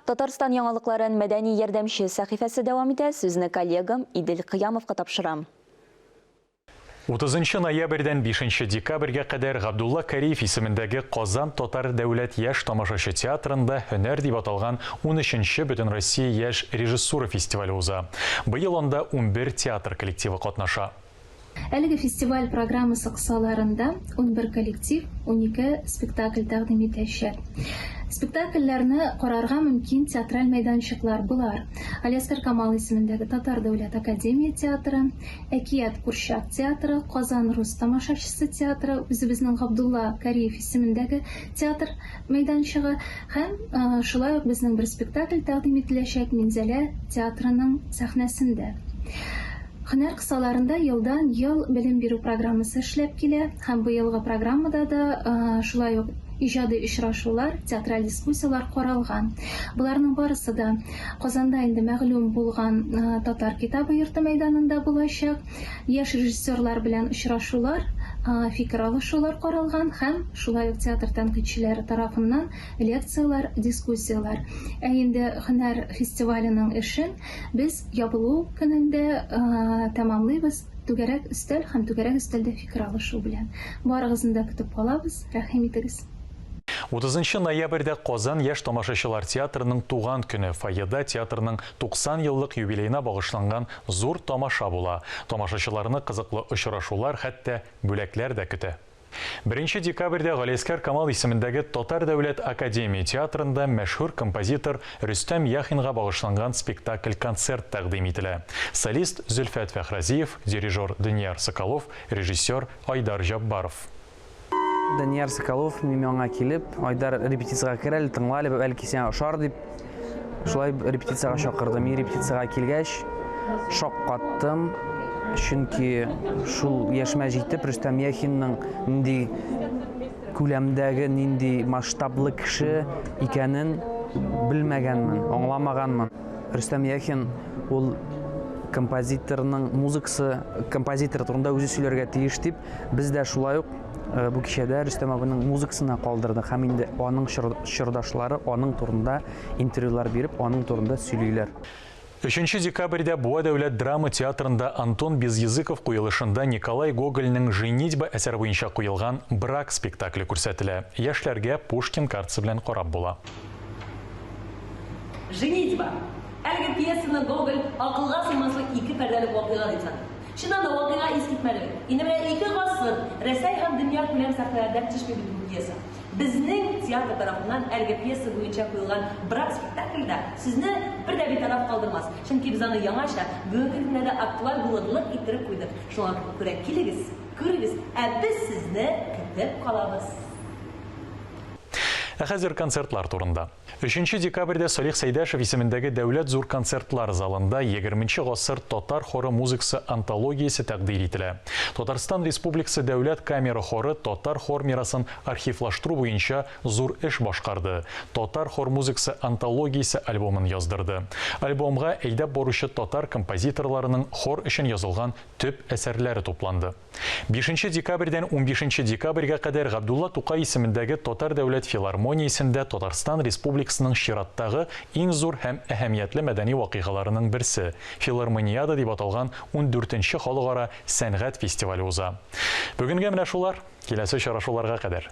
Татарстан яңалыкларын Мәдәни ярдәмче сәхифәсе дәвам итә. Сүзне коллегам Идел Кыямовка тапшырам. Утызынчы ноябрьдән бишенче декабрьгә кадәр Габдулла Кариев исемендәге Казан татар дәүләт яшь тамашачы театрында Һөнәр дип аталган унөченче Бөтенроссия яшь режиссура фестивале уза. Быел анда 11 театр коллективы катнаша. Әлеге фестиваль программасы кысаларында 11 коллектив 12 спектакль тәкъдим итәчәк. Спектакльләрне карарга мөмкин театраль мәйданчыклар болар, Алиаскар Камал исемендәге Татар дәүләт академия театры, Әкият курчак театры, Казан рус тамашачысы театры, үзебезнең Габдулла Кариев исемендәге театр мәйданчыгы һәм шулай ук безнең бер спектакль тәкъдим ителәчәк Минзәлә театрының сәхнәсендә. Һөнәр кысаларында елдан-ел белем бирү программасы эшләп килә һәм быелгы программада да шулай ук иҗади очрашулар, театраль дискуссияләр каралган. Боларның барысы да Казанда инде мәгълүм булган Татар китабы йорты мәйданында булачак. Яшь режиссерлар белән очрашулар, фикер алышулар каралган һәм шулай ук театр тәнкыйтьчеләре тарафыннан лекцияләр, дискуссияләр. Ә инде һөнәр фестиваленең эшен Без ябылу көнендә тәмамлыйбыз түгәрәк өстәл һәм түгәрәк өстәлдә фикер алышу белән. Барыгызны да көтеп калабыз, рәхим итегез. Утызынчы ноябрьдә Казан яшь тамашачылар театрының туган көне, фойеда театрның 90 еллык юбилеена багышланган зур тамаша була. Тамашачыларны кызыклы очрашулар, хәтта бүләкләр дә көтә. Беренче декабрьдә Галиәсгар Камал исемендәге Татар дәүләт академия театрында мәшһүр композитор Рөстәм Яхинга багышланган спектакль-концерт тәкъдим ителә. Солист, Зөлфәт Фәхразиев, дирижер, Данияр Соколов, режиссер, Айдар Җаббаров. Данияр Соколов минем янга килеп, Айдар, репетициягә кер әле, тыңла әле, бәлки сиңа ошар, дип, Шулай репетициягә чакырды. Мин репетициягә килгәч, шаккаттым. Чөнки шул яшемә җитеп, Рөстәм Яхинның нинди күләмдәге, нинди масштаблы кеше икәнен белмәгәнмен, аңламаганмын. Рөстәм Яхин ул композиторның музыкасы, композитор турында үзе сөйләргә тиеш дип, без дә шулай ук Э, бу кичәдә Рөстәм абыйның музыкасына калдырдык һәм инде аның чордашлары аның турында интервьюлар биреп, аның турында сөйлиләр. Өченче декабрьдә Буа дәүләт драма театрында Антон Безъязыков куелышында Николай Гогольнең Женитьба әсәре буенча куелган Брак спектакле күрсәтелә. Яшьләргә Пушкин картасы белән карап була. Женитьба. Әлеге пьесаны Гоголь акылга сыймаслык ике пәрдәлек вакыйга дип саный. Чыннан да, вакыйга искитмәле. Инде менә ике гасыр Рәсәй һәм дөнья күләм сәхнәләрдән төшми бит бу пьеса. Безнең театр тарафыннан әлеге пьеса буенча куелган Брак спектакле дә сезне бер дә битараф калдырмас. Чөнки без аны яңача, бүгенге көндә дә актуаль булырлык иттереп куйдык. Шуңа күрә килегез, күрегез, ә без сезне көтеп калабыз. Ә хәзер концертлар турында. Өченче декабрьдә Салих Сәйдәшев исемендәге Дәүләт зур концертлар залында Егерменче гасыр татар хоры музыкасы антологиясе тәкъдир ителә. Татарстан Республикасы Дәүләт камера хоры татар хор мирасын архивлаштыру буенча зур эш башкарды, Татар хор музыкасы антологиясе альбомын яздырды. Альбомга әйдәп баручы татар композиторларының хор өчен язылган төп әсәрләре тупланды. Бишенче декабрьдән унбишенче декабрьгә кадәр Габдулла Тукай исемендәге Татар дәүләт филармониясендә Татарстан Республикасының чираттагы иң зур һәм әһәмиятле мәдәни вакыйгаларының берсе, Филармониада дип аталган ундүртенче халыкара сәнгать фестивале уза. Бүгенгә менә шулар. Киләсе очрашуларга кадәр.